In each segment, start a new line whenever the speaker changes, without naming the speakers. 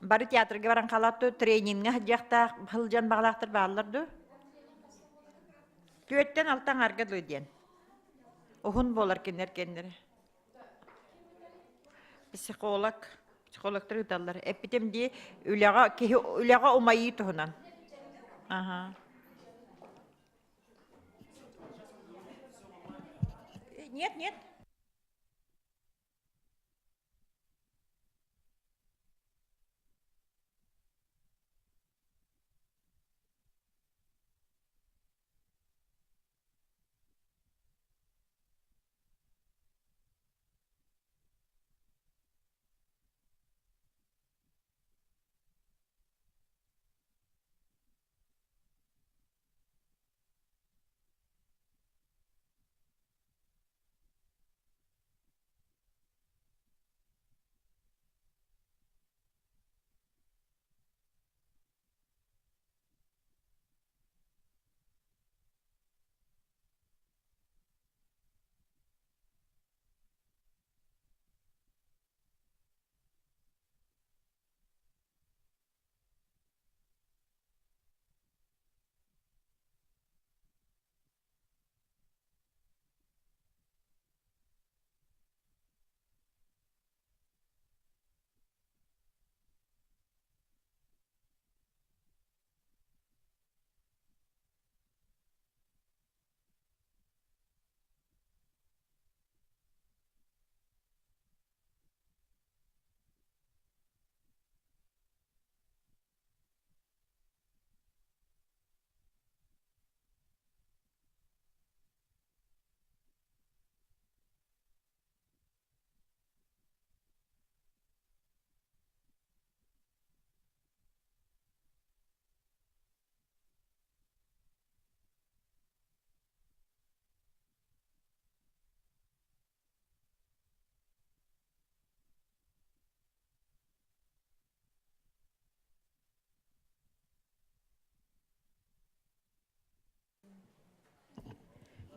Бары театрга баран хаалаат дуо, тренингэ сылдьыахтаах сылдьан баҕалаахтар бааллар дуо? Түөртэн алта аҥаарга дылы диэн. Уһун буолар кинилэр кэннэрэ. Психолог, психологтар ыыталлар. Эппитим дии, үлэҕэ киһи үлэҕэ умайыы туһунан. Аха. Нет, нет.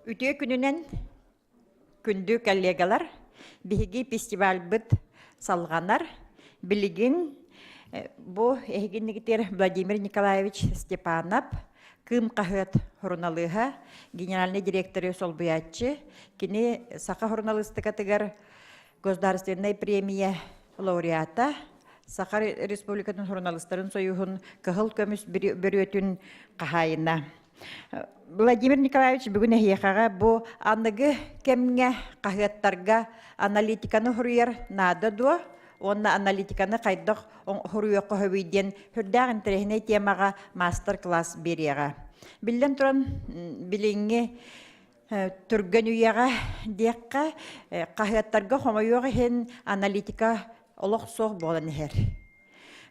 Үтүө күнүнэн, күндү коллегалар! Биһиги фестивальбыт салҕанар. Билигин бу эһигиннигитигэр Владимир Николаевич Степанов, Кыым хаһыат суруналыыһа, генеральнай директоры солбуйааччы. Кини саха суруналыыстыкатыгар Государственнай премия лауреата, Саха Республикатын суруналыыстарын союһун кыһыл көмүс бүрүөтүн хаһаайына. Владимир Николаевич бүгүн эһиэхэҕэ бу аныгы кэмҥэ хаһыаттарга аналитиканы суруйар наада дуо уонна аналитиканы хайдах суруйуохха сөбүй диэн сүрдээх интэриэһинэй темаҕа маастар-класс биэриэҕэ. Биллэн туран, билиҥҥи түргэн үйэҕэ диэххэ, хаһыаттарга хомойуох иһин аналитика олох суох буолан иһэр.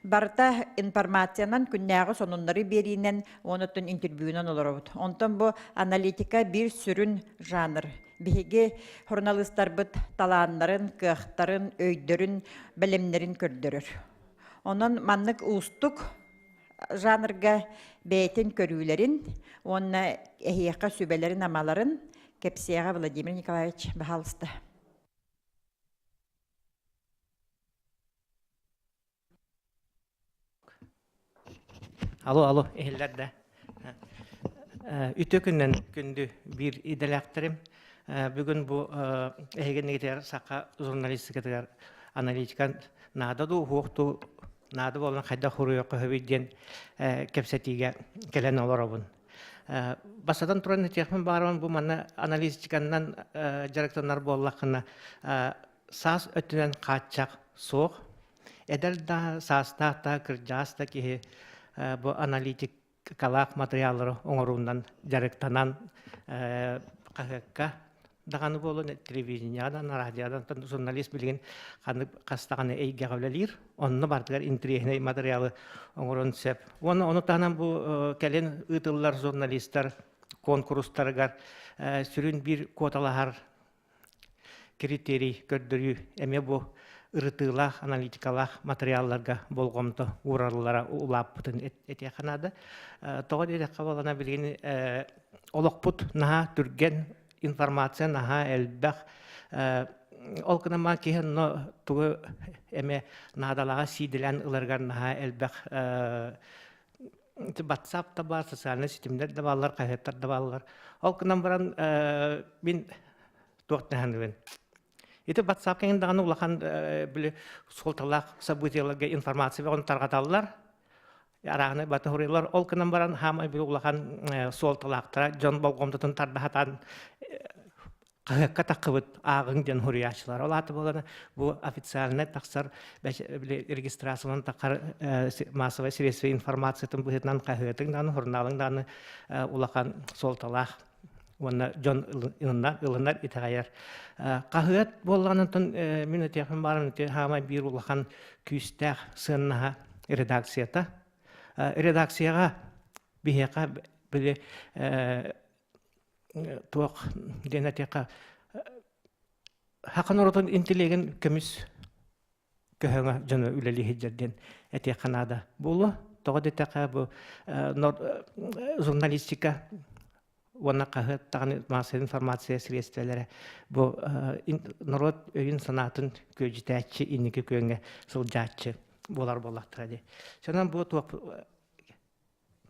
Барыта информациянан күннээҕи сонуннары биэриинэн уонна интервьюнан олоробут. Онтон бу аналитика биир сүрүн жанр. Биһиги суруналыыстарбыт талааннарын, кыахтарын, өйдөрүн, бэлэмнэрин көрдөрөр. Онон маннык уустук жанрга бэйэтин көрүүлэрин уонна эһиэхэ сүбэлэрин-амаларын кэпсиэҕэ Владимир Николаевич, баһаалыста.
Алло, алло, иһиллэр да. Үтүө күннэн күндү биир идэлээхтэрим. Бүгүн бу эһигиннигитигэр саха журналистикатыгар аналитика наада дуу, уһуох дуу, наада буолан хайдах хуруйуохха сөбүй диэн кэпсэтиигэ кэлэн олоробун. Бастатан туран этиэхпин баҕарабын бу манна аналитиканнан дьарыктанар буоллаххына саас өттүнэн хааччах суох. Эдэр да, саастаах да, кырдьаҕас да киһи бу аналитикалаах матырыйааллары оҥоруунан дьарыктанан хаһыакка даҕаны буолун, телевидениеҕа да, радиодан журналист билигин ханнык хас даҕаны эйгэҕэ үлэлиир. Онно барытыгар интэриэһинэй матырыйаалы оҥорон сөп. Уонна ону таһынан бу кэлин ыытыллар журналистар куонкурустарыгар сүрүн биир куоталаһар критерий көрдөрүү эмиэ бу ырытыылаах, аналитикалаах матырыйаалларга болҕомто уураллара улааппытын этиэххэ наада. Тоҕо диэтэххэ буолана билигин олохпут наһаа түргэн, информация наһаа элбэх. Ол гынан баран киһи онно тугу эмэ наадалааҕа сиидэлээн ыларыгар наһаа элбэх WhatsApp да баар, социальнай ситимнэр да бааллар, хаһыаттар да бааллар. Ол гынан баран мин туох даһаныбын. Ити WhatsApp кэҥин даҕаны улахан били суолталаах событиеларга информация бөҕөнү тарҕаталлар. Арааһынай баты хоруйалар. Ол гынан баран хаамай били улахан суолталаахтара дьон болҕомтотун тардаһатан хаһыакка таххыбыт ааҕыҥ диэн суруйааччылар. Ол аата буолан бу официальнай тахсар регистрациянан таххар массовай средства информациятын быһыытынан хаһыатыҥ даҕаны, сурунаалыҥ даҕаны улахан суолталаах уонна дьон ылынар, итэҕэйэр. Хаһыат буоллаҕынан мин этиэхпин баарым хаамай биир улахан күүстээх сыаннаһа редакцията. Редакцияҕа биһиэхэ били туох диэн этиэххэ хахан оротун интеллигин көмүс көһөҥө дьоно үлэлии сылдьар диэн этиэххэ наада буолуо. Тоҕо диэтэххэ бу журналистика уонна хаһыат даҕаны массовай информация средстволара бу норуот өйүн-санаатын күөдьүтээччи инники күөҥҥэ сылдьааччы буолар буоллахтара дии. Сонон бу туох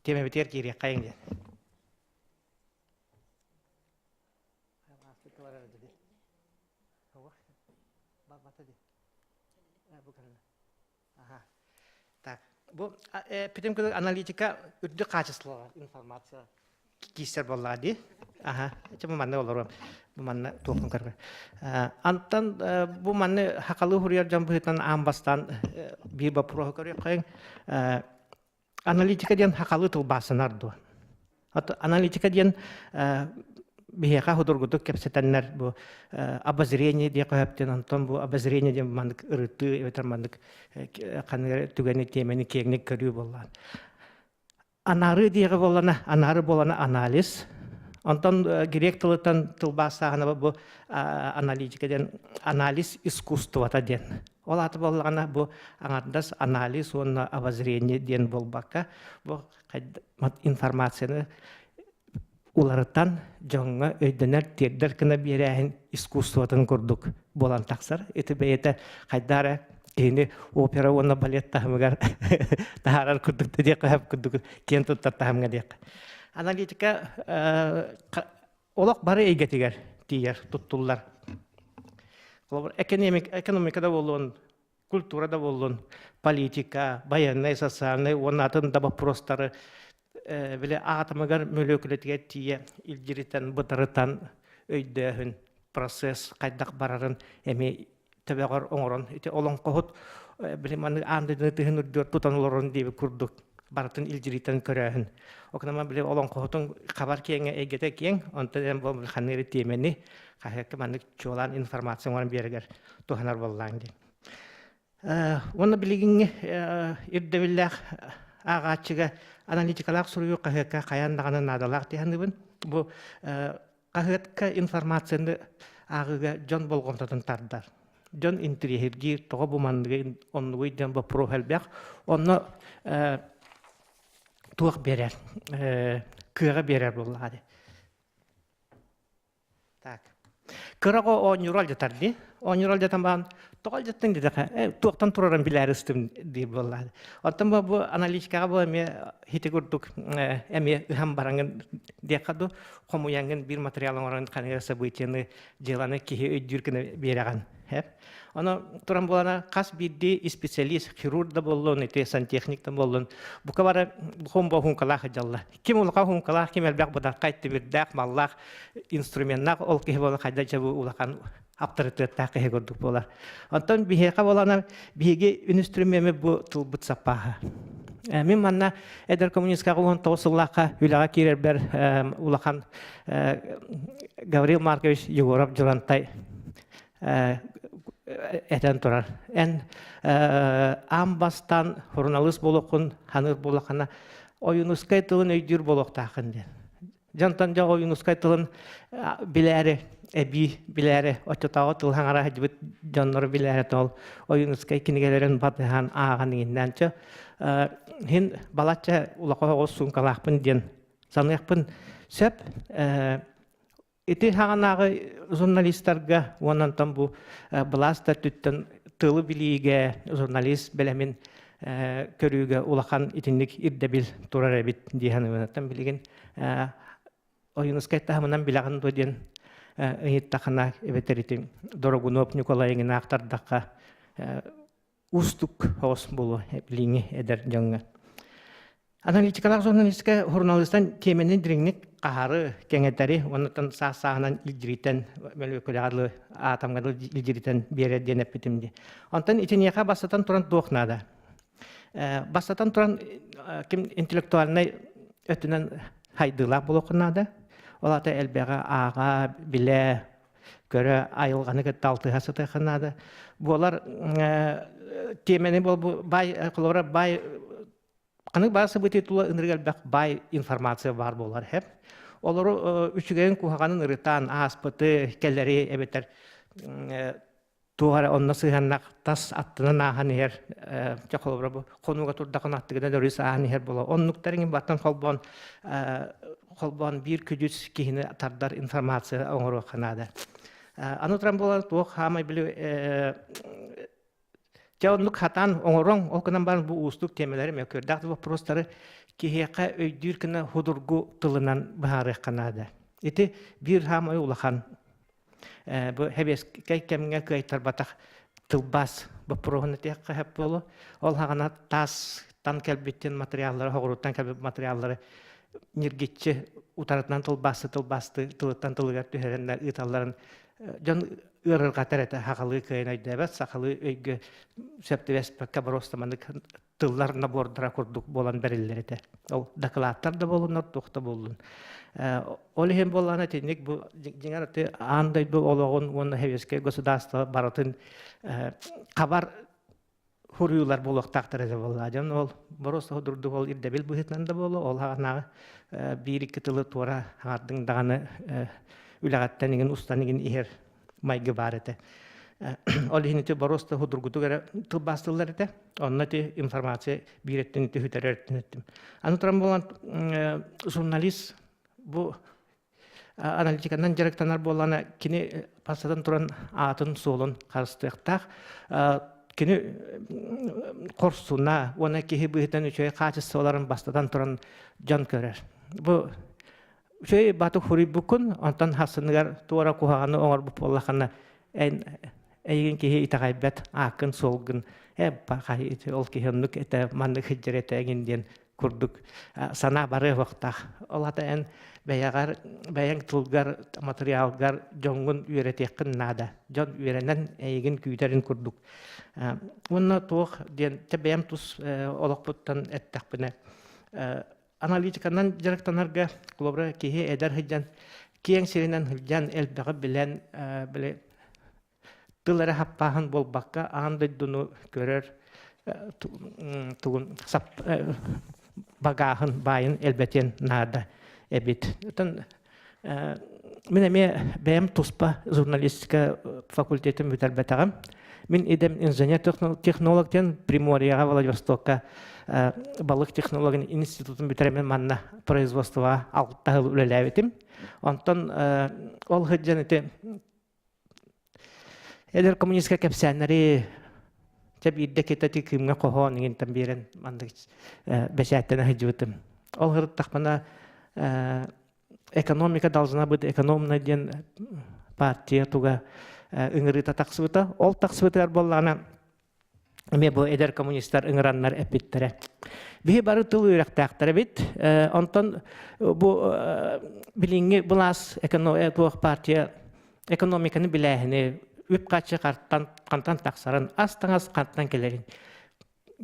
тиэмэбитигэр киириэххэйиҥ диэн. Так, бу бүтүн күнү аналитика үрдүк хаачыстыбалаах информация киирсэр буоллаҕа дии. Аха, чэ бу манна олоруом. Бу манна туохпун көрбө. Антан бу манны хахалыы хуруйар дьон быһыытынан аан бастаан биир боппуруоһу көрүөххэйиҥ. Аналитика диэн хахалыы тылбаастанар дуо? Аналитика диэн биһиэхэ судургутук кэпсэтэннэр бу обозрение диэн көһөптүн, онтон бу обозрение диэн маннык ырытыы эбэтэр маннык ханнык түгэни тиэмэни киэҥник көрүү буоллаан. Анаарыы диэҕи буоллана, анаары буолана анализ. Онтон грек тылыттан тылбаастааһына бу аналитика диэн анализ искусствота диэн. Ол аата буоллаҕына бу аҥардас анализ уонна обозрение диэн буолбакка, бу информацияны уларытан дьоҥҥо өйдөнөр, тиэрдэр гына биэрээһин искусствотын курдук буолан тахсар. Ити бэйэтэ хайдах эрэ киһини опера уонна балет таһымыгар таһаарар курдук да диэххэ сөп курдук киэн туттар таһымҥа диэххэ. Аналитика олох бары эйгэтигэр тиийэр, туттуллар. Холобур, экономика да буолуон, культура да буоллун, политика, военнай, социальнай уонна атын да боппуруостары били атомыгар мөлүөкүлэтигэр тиийэ илдьиритэн, бытарытан өйдөөһүн, процесс хайдах барарын эмиэ төбөҕөр оҥорон ити олоҥхоһут били маннык аан дойдуну тыһын үрдүгэр тутан олорон диэбит курдук барытын илдьиритэн көрөөһүн. Окунама били олоҥхоһутун хабар киэҥэ эйгэтэ киэҥ, онтон эн бу ханнык тиэмэни хаһыакка маннык чуолаан информация оҥорон биэрэгэр туһанар буоллаан диэн. Уонна билигиҥҥи ирдэбиллээх ааҕааччыга аналитикалаах суруйуу хаһыакка хайаан даҕаны наадалаах дии саныыбын. Бу хаһыатка информацияны ааҕыыга дьон болҕомтотун тардар. Дьон интириэһиргиир, тоҕо бу манныгый, оннугуй диэн боппуруос элбэх. Онно туох биэрэр, кыаҕа биэрэр буоллаҕа дии. Так. Кыра оҕо оонньууру алдьатар дии. Оонньууру алдьатан баран, тоҕо алдьаттыҥ диэтэххэ, э, туохтан турарын билээри ыстым диир буоллаҕа. Оттон бу, бу аналитикаҕа бу эмиэ хити курдук эмиэ ыһан бараҥын диэххэ дуу, хомуйаҥҥын биир материал оҥорон ханыгар событиены, дьыаланы киһи өйдүүр гына биэрэҕин. Ону туран буолана хас биирдии специалист, хирург да буоллун, ити сантехник да буоллун, бука бары хомбо хумкалаах дьалла. Ким улахан хумкалаах, ким элбэх быдархай тимирдээх, маллаах, инструменнаах ол киһи буолан хайда дьэ бу улахан аптарытыаттаах киһи курдук буолар. Онтон биһиэхэ буолана биһиги инструменмит бу тылбыт саппааһа. Мин манна эдэр коммунисткаҕа 19 сыллаахха үлэҕэ киирэрбэр улахан Гаврил Маркович Егоров Дьулантай этэн турар. Эн аан бастаан суруналыыс буолуоххун, ханыыр буоллаххына, Ойуунускай тылын өйдүүр буолуохтааххын диэн. Дьонтон дьэ Ойуунускай тылын билээри, эбии билээри, оччотооҕу тыл хаҥара сылдьыбыт дьоннору билээри ол Ойуунускай кинигэлэрин батыһан ааҕан иҥиннээн чэ хин балачча улахан оҕус суумкалаахпын диэн саныахпын сөп. Ити хаҕанааҕы журналистарга уонна онтон бу былаас да өттүттэн тылы билиигэ журналист бэлэмин көрүүгэ улахан итинник ирдэбил турар эбит дии саныыбын. Билигин Ойуунускай таһымынан билэҕин дуо диэн ыйыттахына эбэтэр ити Дорогунов Ньукулай эҥин аахтардахха уустук соҕус буолуо билиҥҥи эдэр дьоҥҥо. Аналитикалаах журналистика журналистан тиэмэни дириҥник хаһары, кэҥэтэри, оннуттан саас-сааһынан илдьиритэн, мөлүөкүлэҕэ дылы, аатамҥа дылы илдьиритэн биэрэр диэн эппитим дии. Онтон итиниэхэ бастатан туран туох наада? Бастатан туран, ким интеллектуальнай өттүнэн хайдыылаах буолуохха наада. Ол аата элбэҕи ааҕа, билэ, көрө, айылҕаны кытта алтыһа сытыахха наада. Буолар тиэмэни бу баай, холобура, баай Ханнык баар событие тула ынырык элбэх баай информация баар буолар һэп. Олору үчүгэйин куһаҕанын ырытаан ааспыты, кэлэри эбэтэр туох эрэ онно сыһыаннаах тас аттынан ааһан иһэр чэ холобура бу хонууга турдахына аттыгынан өрүс ааһан иһэр буола оннуктар иҥин баттан холбоон холбоон биир күдьүс киһини тардар информация оҥоруохха наада. Аны туран буолан туох хаамай били Дьэ оннук хатаан оҥороҥ, ол гынан баран бу уустук тиэмэлэри, мөккүөрдээх да боппуруостары киһиэхэ өйдүүр гына судургу тылынан быһаарыахха наада. Ити биир саамай улахан бу сэбиэскэй кэмҥэ кыайтарбатах тылбаас боппуруоһун этиэххэ сөп буолуо. Ол саҕана таастан кэлбиттин материаллары, хоҕуруттан кэлбит материаллары ньиргиччи утарытынан тылбаасты тылбаасты тылыттан тылыгар түһэрэн ыыталларын дьон ыарырҕатар этэ сахалыы кыайан өйдөөбөт сахалыы өйгө сөп түбэспэккэ боруоста маннык тыллар набордара курдук буолан бэриллэр этэ ол дакылааттар да буоллуннар туох да буоллун ол иһин буоллаҕына итинник бу дьиҥэр аты аан дойду олоҕун уонна советскай государство барытын хабар хуруйуулар буолуохтаахтар этэ буоллаа дьон ол боруоста судурдук ол ирдэбил быһыытынан да буолуо ол хаҕанааҕы биир икки тылы туора хаҥардыҥ даҕаны үлэҕиттэн игин устан игин иһэр майгы баар этэ ол иһин ити боруоста судургутук эрэ тылбаастыыллар этэ онно ити информация биир өттүн ити сүтэрэр өттүн эттим аны туран буолан журналист бу аналитиканан дьарыктанар буоллаҕына кини бастатан туран аатын-суолун харыстыахтаах кини хорсуна уонна киһи быһыытынан үчүгэй хаачыстыбаларын бастатан туран дьон көрөр бу үчүгэй баты хуруйбуккун онтон хасыныгар туора куһаҕаны оҥорбут буоллаххына эн эйигин киһи итэҕэйбэт ааккын-суолгун э ол киһи оннук этэ маннык сылдьар этэ эҥин диэн курдук санаа барыа уохтаах. Ол ата эн бэйэҕэр, бэйэҥ тылгар, матырыйаалгар дьоҥҥун үөрэтиэххин наада. Дьон үөрэнэн эйигин күүтэрин курдук. Уонна туох диэн, чэ бэйэм тус олохпуттан эттэхпинэ, аналитиканан дьарыктанарга, холобура, киһи эдэр сылдьан, киэҥ сиринэн сылдьан, элбэҕи билэн, били тыл эрэ хаппааһын буолбакка аан дойдуну көрөр тугун багааһын баайын элбэтиэн наада эбит. Оттон мин эмиэ бэйэм туспа журналистика факультетын бүтэрбэтэҕим. Мин идэм инженер-технолог диэн Приморьеҕа Владивостокка балык технологын институтун бүтэрэммин манна производствоҕа алта сыл үлэлээбитим. Онтон ол сылдьан ити Эдэр коммунистка кэпсээннэри чэ биирдэ китати кыымҥа хоһоон иҥинтэн биэрэн маннык бэчээттэнэ сылдьыбытым. Ол сырыттахпына экономика должна быть экономной диэн партия туга ыҥырыыта тахсыбыта. Ол тахсыбытыгар буоллаҕына эмиэ бу эдэр коммунистар ыҥыраннар эппиттэрэ. Биһи бары тыл үөрэхтээхтэр эбит. Онтон бу билиҥҥи былаас туох партия экономиканы билээһини үп-харчы хантан тахсарын, ас-таҥас хантан кэлэрин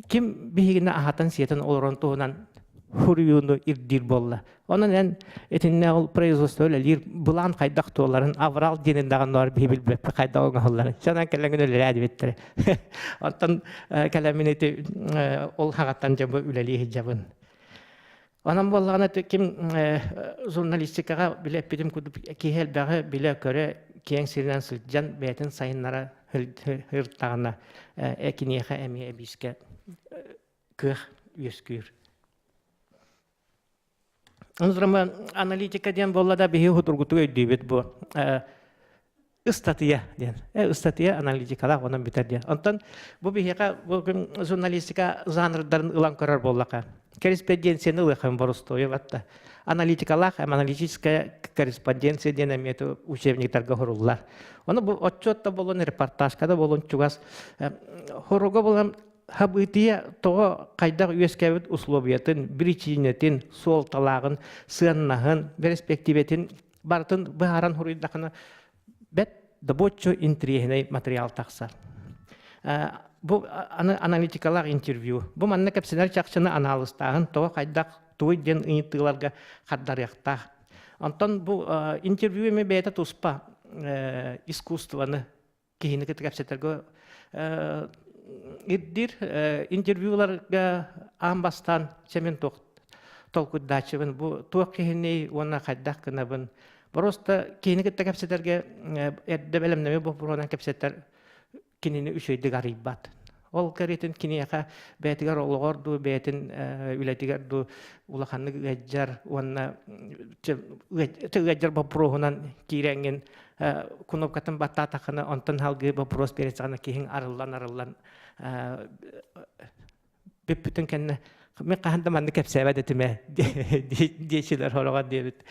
ким биһигини аһатан-сиэтэн олорон туһунан хуруйууну ирдиир буолла. Онон эн итиннэ ол производство үлэлиир былаан хайдах туоларын, аврал диэнин даҕаны биһи билбэппит хайдах оҥоһулларын. Чанан кэлэҥин үлэлээ диэбиттэрэ. Оттон кэлэммин ити ол хаҕаттан дьэ бу үлэлии сылдьабын. Онон буоллаҕына ким журналистикаҕа билэ эппитим курдук киһи элбэҕи билэ-көрө киэҥ сиринэн сылдьан бэйэтин сайыннара сырыттаҕына киниэхэ эмиэ эбиискэ кыах үөскүүр. Онон аналитика диэн буолла да биһи хутургутук өйдүүбүт бу ыстатыйа диэн. Ыстатыйа аналитикалаах онон бүтэр диэн. Онтон бу биһиэхэ бу күн журналистика жанрдарын ылан көрөр буоллаха. Корреспонденцияны ылыахын боростуойу батта. Аналитикалаах аналитическая корреспонденция диэн эмиэ учебниктарга хоруллар. Ону бу отчет да болон, репортажка да болон чугас хоруга болон хабытия тоҕо хайдах үөскээбит условиятын, биричиинэтин, суолталааҕын, сыаннаһын, перспективэтин барытын быһааран хоруйдахына бэт добоччу интириэһинэй материал тахсар. Бу аналитикалаах интервью. Бу манна кэпсэнэр чахчыны анаалыстааһын тоҕо хайдах тугуй диэн ыйытыыларга хардарыахтаах. Онтон бу интервью эмиэ бэйэтэ туспа искусствоны киһини кытта кэпсэтэргэ ирдиир интервьюларга аан бастаан чэмин туох толкуйдааччыбын бу туох киһиний уонна хайдах гынабын просто киһини кытта кэпсэтэргэ эрдэ бэлэмнэми боппуруонан кэпсэтэр кинини үчүгэйдик арыйбат ол кэриэтин киниэхэ бэйэтигэр олоҕор дуу бэйэтин үлэтигэр дуу улаханнык ыалдьар уонна ыалдьар боппуруоһунан киирэҥҥин кнопкатын баттаатаххына онтон салгыы боппуруос биэрсэҕинэ киһиҥ арыллан арыллан бүппүтүн кэннэ мен хаһан да маннык кэпсээбэт этим ээ диэчилэр хороҕор диэбит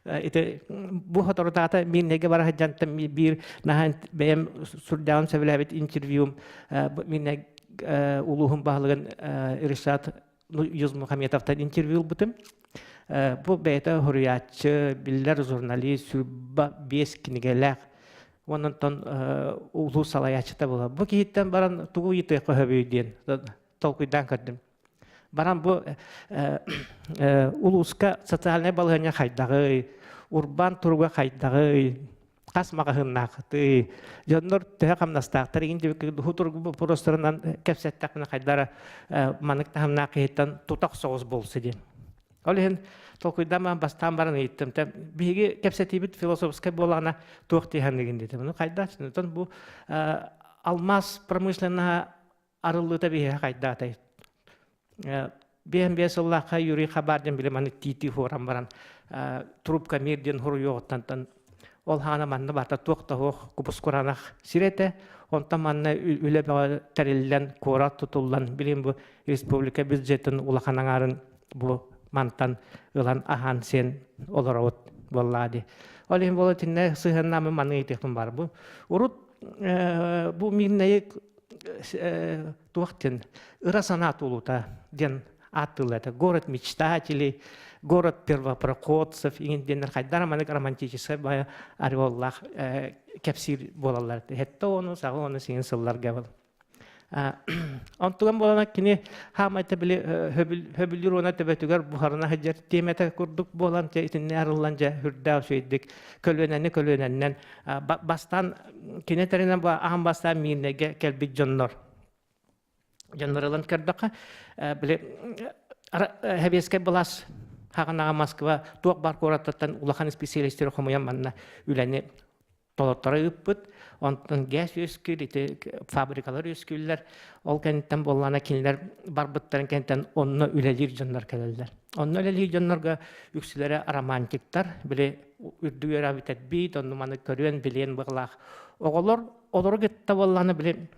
ити бу соторутаата миирнэйгэ бара сылдьантан биир наһаа бэйэм сурдааҕын сөбүлээбит интервьюм миирнэй улууһун баһылыгын Ришат Юзмухаметовтан интервью ылбытым. Бу бэйэтэ суруйааччы, биллэр журналист, сүүрбэ биэс кинигэлээх онон улуус салайааччыта буолар. Бу киһиттэн баран тугу ыйытыахха сөбүй диэн толкуйдаан көрдүм. Баран бу улууска социальнай балаһыанньа хайдаҕый, урбаан туруга хайдаҕый, хас маҕаһыыннаахытый, дьоннор төһө хамнастаахтар игин диэбиккэ хутургу боппуруостарынан кэпсэттэхпинэ хайдара маннык таһымнаах киһиттэн тутах соҕус буолсу диэн. Ол иһин толкуйдаан бастаан баран ыйыттым. Биһиги кэпсэтиибит философскай буолаҕына туох дии саныыгын диэтим. Ну хайдах бу алмаас промышленноһа арыллыыта биһиэхэ хайдаатай? Биэм биэс сыллаахха Юрий Хабар диэн били маны тиити хуоран баран трубка мир диэн хоруйуоҕуттан ол хаана манна барта туох да суох кубус-кураанах сир этэ. Онтон манна үлэ бөҕө тэриллэн, куорат тутуллан, билин бу республика бюджетын улахан аҥаарын бу мантан ылан аһаан сиэн олоробут буоллаа дии. Ол иһин буола итиннэ сыһыаннаамы маны ыйытыахпын баар бу. Урут бу миирнэйи туох диэн ыра санаа туолуута диэн ааттыыллар этэ. Город мечтателей, город первопроходцев иҥин диэннэр хайдах маннык романтическай баайа ореоллаах кэпсиир буолаллар. Хетте ону, саҕа ону сиҥин сылларга был. Онтуган буолана кини хаамайта били хөбүлүүр уона төбөтүгэр буһарына сылдьар тиэмэтэ курдук буолан дьэ итиннэ арыллан дьэ үрдээх үчүгэйдик көлүөнэни көлүөнэннэн бастаан кини этэринэн бу аан бастаан Миирнэйгэ кэлбит дьоннор дьоннор ылан көрдөххө били Сэбиэскэй былаас хаҕынаҕа Москва туох баар куораттартан улахан специалистары хомуйан манна үлэни толотторо ыыппыт. Онтон ГЭС үөскүүр, ити фабрикалар үөскүүллэр. Ол кэнниттэн буоллаҕына кинилэр барбыттарын кэнниттэн онно үлэлиир дьоннор кэлэллэр. Онно үлэлиир дьоннорго үксүлэрэ романтиктар, били үрдүк үөрэҕи бүтэрбит, онну маны көрүөн, билиэн быҕалаах оҕолор олору кытта буоллаҕына били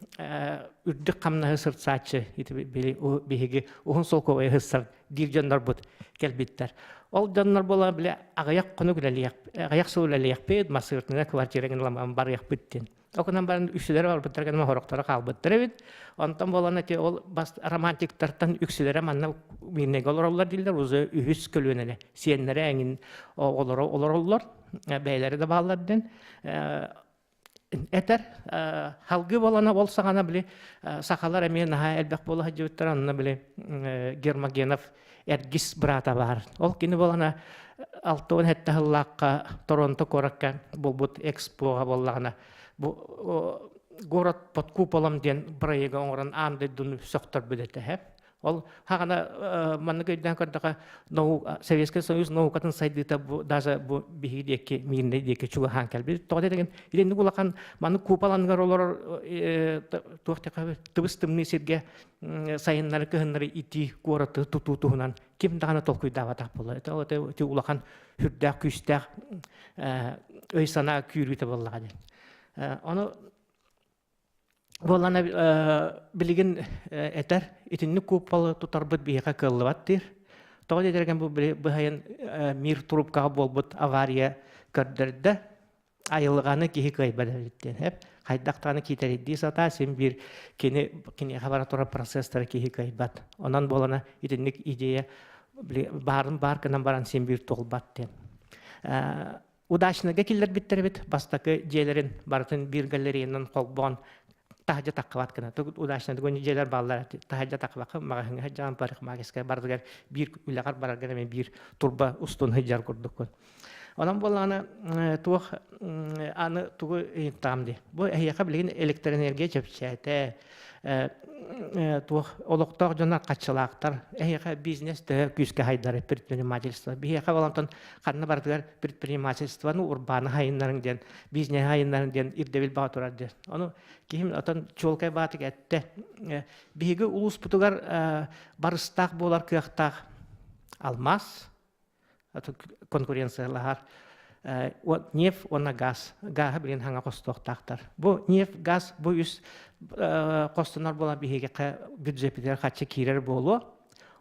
үрдүк хамнаһы сырсааччы ити били биһиги уһун солкуобайы сырсар диир дьоннорбут кэлбиттэр. Ол дьоннор буола били аҕыйах хонук үлэлиэх, аҕыйах сыл үлэлиэхпит, массыыртына квартираҥын ыламан барыахпыт диэн. Окунан баран үксүлэрэ барбыттар гына хорохторо хаалбыттар эбит. Онтон буолан эти ол бас романтиктартан үксүлэрэ манна Миирнэйгэ олороллор дииллэр, уже үһүс көлүөнэлэ сиэннэрэ эҥин оҕолоро олороллор, бэйэлэрэ да бааллар диэн этэр халгыы буолана ол саҕана били сахалар эмиэ наһаа элбэх буола сылдьыбыттар онно били Гермогенов Эргис быраата баар ол кини буолана 67 сыллаахха Торонто куоракка буолбут экспоҕа буоллаҕына бу город под куполом диэн проегы оҥорон аан дойдуну сөхтөрбүт этэ. Ол хаҕана маннык өйдөөн көрдөхө Советский Союз наукатын сайдыыта бу даже бу биһиги диэки миирнэй диэки чугаһаан кэлбит. Тоҕо диэтигин итинник улахан маннык куупал анныгар олорор туох тыбыс тымныы сиргэ сайыннары кыһыннары итии куораты тутуу туһунан ким даҕаны толкуйдаабатах буолла. Это ити улахан сүрдээх күүстээх өй-санаа күүрүүтэ буоллаҕа диэн. Ону Буоллана билигин этэр итинник кууппалы тутарбыт биһиэхэ кыаллыбат диир. Тоҕо диэтэргэн бу быһайын мир трубкаҕа буолбут авария көрдөрдө. Айылҕаны киһи кыайбат эбит диэн. Эп хайдах даҕаны киитэрийдии сатаа син биир кини киниэхэ бара турар процесстары киһи кыайбат. Онон буолана итинник идея баарын баар гынан баран син биир туолбат диэн. Удачныйга киллэрбиттэр эбит бастакы дьиэлэрин барытын биир галереянан холбоон таһырдьа таххыбат гына удачнай дьиэлэр бааллар таһырдьа таххыбакка маҕаһыыҥҥа сылдьаҕын парикмахерскай барытыгар биир үлэҕэр бараргар эмиэ биир турба устун сылдьар курдуккун. Онон буоллаҕына туох аны тугу ыйыттаҕым дии. Бу эһиэхэ билигин электроэнергия чэпчээтэ, туох олохтоох дьоннор хаччылаахтар эһиэхэ бизнес төһө күүскэ хайдар предпринимательство биһиэхэ болонтон ханна барытыгар предпринимательствоны урбааны хайыннарыҥ диэн бизнеһи хайыннарыҥ диэн ирдэбил баҕа турар диэн ону киһим отон чуолкай баатык эттэ биһиги улууспутугар барыстаах буолар кыахтаах алмаас конкуренциялаһар нефть уонна газ гааһы билин хаҥа хостуохтаахтар бу нефть газ бу үс хостонор буолан биһиги бюджепитигэр хаччы киирэр буолуо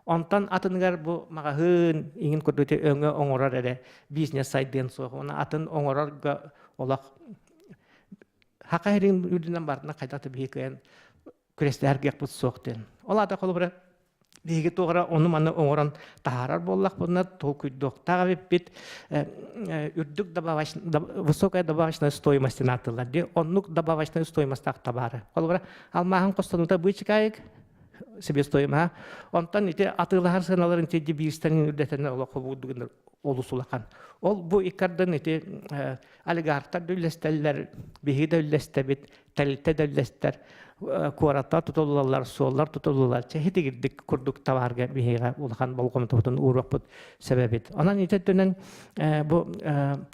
онтон атыныгар бу маҕаһыын иҥин курдук өҥө оҥорор эрэ бизнес сайдыан суох уонна атын оҥорорго олох хака иһин үрдүнэн барытына хайдах да биһиги кыайан күрэстэһэр кыахпыт суох диэн ол аата холобура биһиги туох эрэ ону-маны оҥорон таһаарар буоллахпытына толкуйдуохтаах эбиппит үрдүк высокая добавочная стоимость ааттыыллар дии оннук добавочная стоимостаах табаары холобура алмааһын хостонуута быычыкаайык себестоимоһа онтон ити атыылаһар сыаналарын ити биирстэн үрдэтэн олох хобуурдугун олус улахан ол бу иккардын ити олигархтар да үллэстэллэр биһиги да үллэстэбит тэрилтэ да үллэстэр куораттар тутуллаллар, суоллар тутуллаллар. Чэ итигирдик курдук табаарга биһиэхэ улахан болҕомтобутун ууруохпут сөбөбүт. Онон ити өттүнэн бу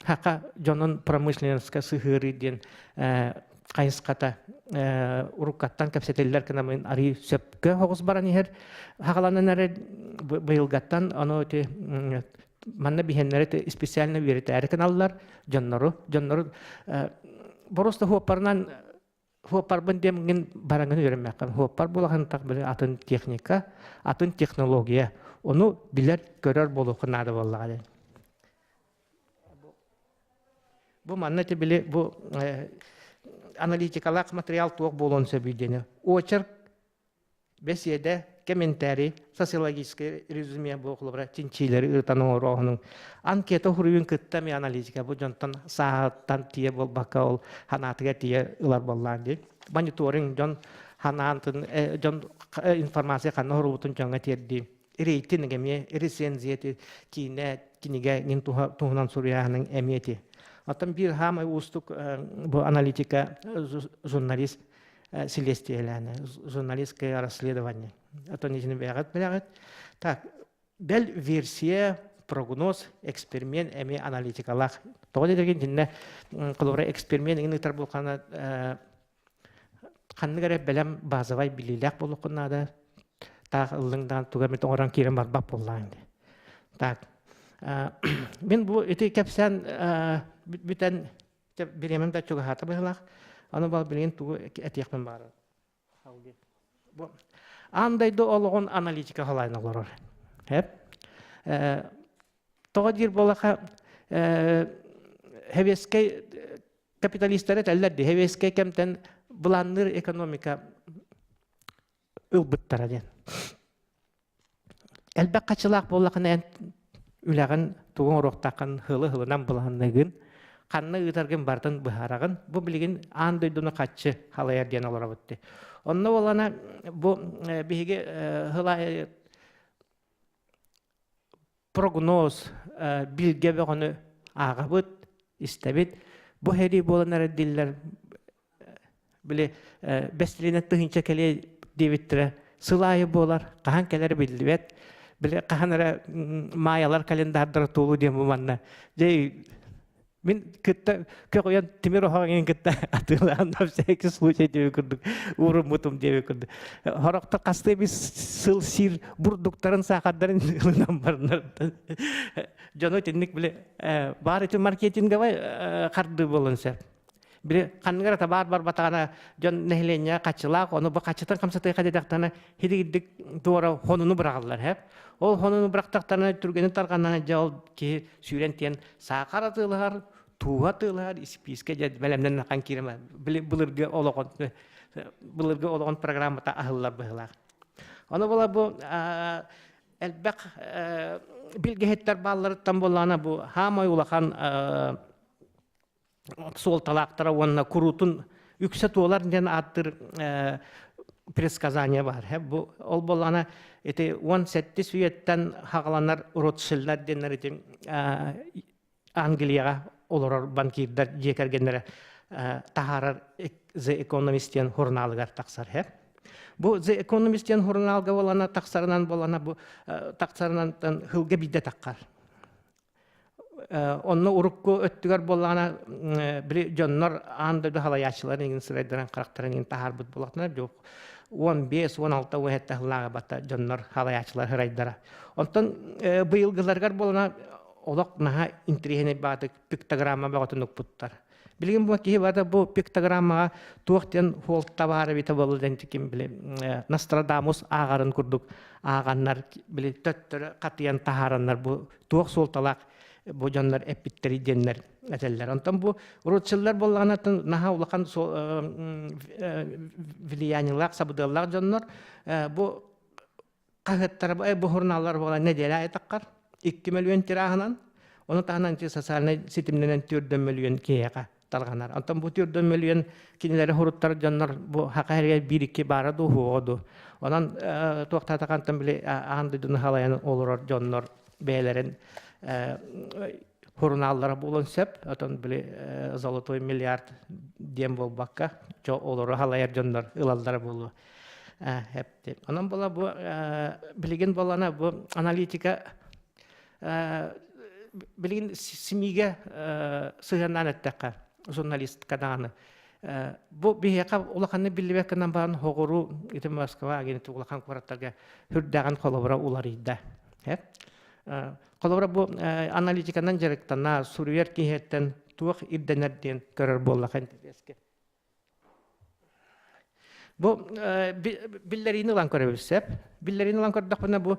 хака дьонун промышленноска сыһыарыы диэн хайысхата уруккаттан кэпсэтиллэр гынамын арыы сөпкө оҕус баран иһэр хагаланан эрэ быйылгаттан ону ити манна биһиэннэри специально үөрэтээри гыналлар дьоннору дьоннору боруоста хуоппарынан хуоппарбын диэмҥин бараҥын үөрэммэххин хуоппар буолаһын так били атын техника атын технология ону билэр көрөр буолуохха наада буоллаҕа диэн бу манна ити били бу аналитикалаах материал туох буолуон сөбүй диэни очерк Бэсиэдэ, кэмэнтээрий, социологическай резюме бу холобура чинчиилэри ыытан оҥорооһунуҥ анкета суруйун кытта эмиэ аналитика бу дьонтон сааһыттан тиийэ буолбакка ол ханаатыгар тиийэ ылар буоллаан дии. Мониторинг дьон ханаантын дьон информация ханна оһорубутун дьоҥҥо тиэрдии. Рейтинг эмиэ рецензия киинэ кинигэ нин туһунан суруйааһының эмиэ ити. Оттон биир хаамай уустук бу аналитика журналист силиэстийэлээнэ, журналистское расследование. Оттон итини бэйэҕит билэҕит. Так, бэл версия, прогноз, эксперимент эмиэ аналитикалаах. Тоҕо диэтэргин итиннэ холобура эксперимент иҥин ыытар буолхана ханнык эрэ бэлэм базовай билиилээх буолуоххун наада. Таах ыллыҥ даҕаны тугу эмит оҥорон киирэн барбат буоллаҕыҥ дии. Так, мин бу ити кэпсээн бүтэн бириэмэм да чугаһаата быһыылаах. Аны бал билигин тугу этиэхпин баҕарар. Бу аан дойду олоҕун аналитика халайын олорор. Хэп. Тоҕо диир буоллаха хэбиэскэй капиталистары этэллэр дии. Хэбиэскэй кэмтэн былаанныыр экономика ылбыттара диэн. Элбэх хачылаах буоллахына эн үлэҕин тугу оҥоруохтааххын һылы-һылынан былаанныгын, ханна ыытаргын барытын быһаараҕын. Бу билигин аан дойдуну хаччы халайар диэн олоробут дии. Онно буолана бу биһиги һыла прогноз билгэ бөҕөнү ааҕабыт, истэбит. Бу сэрии буолан эрэр дииллэр били бэстилиэнэ тыһыынча кэлиэ диэбиттэрэ. сыл аайы буолар, хаһан кэлэр биллибэт. Били хаһан эрэ маайалар календардара туолуу диэн бу манна. Дьэ мин кытта көҕүйэн тимир оһох иҥин кытта атыылаан на всякий случай диэби курдук ууруммутум диэби курдук. Хорохто хастыы бис сыл сиир бурдуктарын саахардарын ылынан барнар. Дьону итинник били баар ити маркетинговай хардыы буолан сөп. Били ханныгар табаар барбатаҕына дьон нэһилиэнньэ хаччылаах, ону бу хаччытын хамсатыаха диэтэхтэринэ хидигирдик туора хонуну быраҕаллар һэп. Ол хонуну бырахтахтарына түргэнин тарҕаннана дьэ ол киһи сүүрэн тиэн саахар атыылаһар, тууһа атыылаһар, испиискэ дьэ бэлэмнэн ахан киирэмэ. Били былыргы олоҕун былыргы олоҕун программата аһыллар быһыылаах. Ону була бу элбэх билгэһиттэр баалларыттан буоллаҕына бу хаамай улахан суолталаахтара уонна куруутун үксэ туолар диэн ааттыыр предсказание баар. Бу ол буоллаҕына ити 17 үйэттэн хаҕаланар Ротшильдер диэннэр ити Англияҕа олорор банкирдар дьиэ кэргэннэрэ таһаарар The Economist диэн журналыгар тахсар. Бу The Economist диэн журналга буолана тахсарынан буолана бу тахсарынан хылга биирдэ таххар. Онно урукку өттүгэр буоллаҕына, били дьоннор аан дойду халайааччыларын иҥин сырайдарын харахтарын иҥин таһаарбыт буоллахтара, 15, 16, 17 сыллааҕы батта дьоннор халайааччылар сырайдара. Онтон быйылгыларыгар буолана олох наһаа интэриэһинэй баатык пиктограмма бөҕөтүн укпуттар. Билигин бу киһи бата бу пиктограммаҕа туох диэн хуолта баар эбитэ буолла диэн ким били Нострадамус ааҕарын курдук ааҕаннар били төттөрү хатыйан таһаараннар бу туох суолталаах бу дьоннор эппиттэрий диэннэр этэллэр. Онтон бу рутчыллар буоллаҕына наһаа улахан влияниелаах, сабыдыаллаах дьоннор бу хаһыаттара бу журналлар буолан нэдиэлэ аайы таххар 2 мөлүйүөн тираһынан, ону таһынан социальнай ситимнэнэн 4 мөлүйүөн киһиэхэ тарҕанар. Онтон бу 4 мөлүйүөн кинилэри хуруттар дьоннор бу хака эригэр биир-икки баара дуу, хуоҕа дуу. Онон туохтаатахантан били аан дойдуну халайан олорор дьоннор бэйэлэрин сурунааллара буолуон сөп. Отон били золотой миллиард диэн буолбакка, чо олору халайар дьоннор ылаллара буолуо. Эпти. Онон була бу билигин буолана бу аналитика билигин СМИ-гэ сыһыаннаан эттэххэ, журналистка даҕаны бу биһиэхэ улаханнык биллибэт гынан баран хоҕуруу ити Москва агенты улахан куораттарга хүрдээҕин холобура уларыйда. Холобура бу аналитиканан дьарыктана суруйар киһиттэн туох ирдэнэр диэн көрөр буоллаха интэриэскэ. Бу биллэриини ылан көрөбүт сөп. Биллэриини ылан көрдөхпүнэ бу